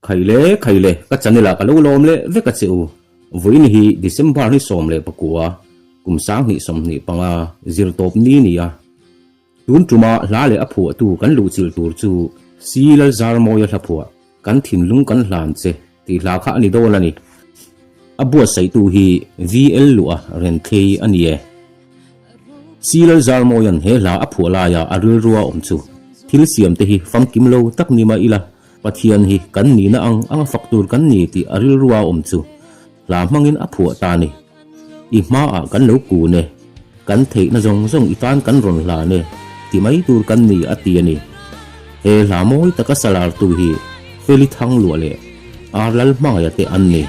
Khaile khaile ka channel ah ka lo lawm leh vek a che u. Vawiin hi December ni 19 kum 2025 zir tawp ni ni a. Tun tuma hla leh a phuahtu kan luhchilh tur chu Si Lalzarmawia hla phuah Kan thinlung kan hlan che tih hla kha a ni dawn a ni. A buatsaihtu hi VL Luah Renthei a ni e. Si Lalzarmawia'n he hla a phuah laia a rilrua awm chu thil siamte hi famkim lo tak ni mah ila Pathian hi kan nihna ang anga fak tur kan ni tih a rilrua awm chu hla hmangin a phuah ta a ni. I hmaah kan lo kun e, kan theihna zawng zawng i tan kan rawn hlan e ti mai tur kan ni a ti a ni. He hla mawi taka salartu hi Feli Thangluah leh Ar Lalhmangaia te an ni.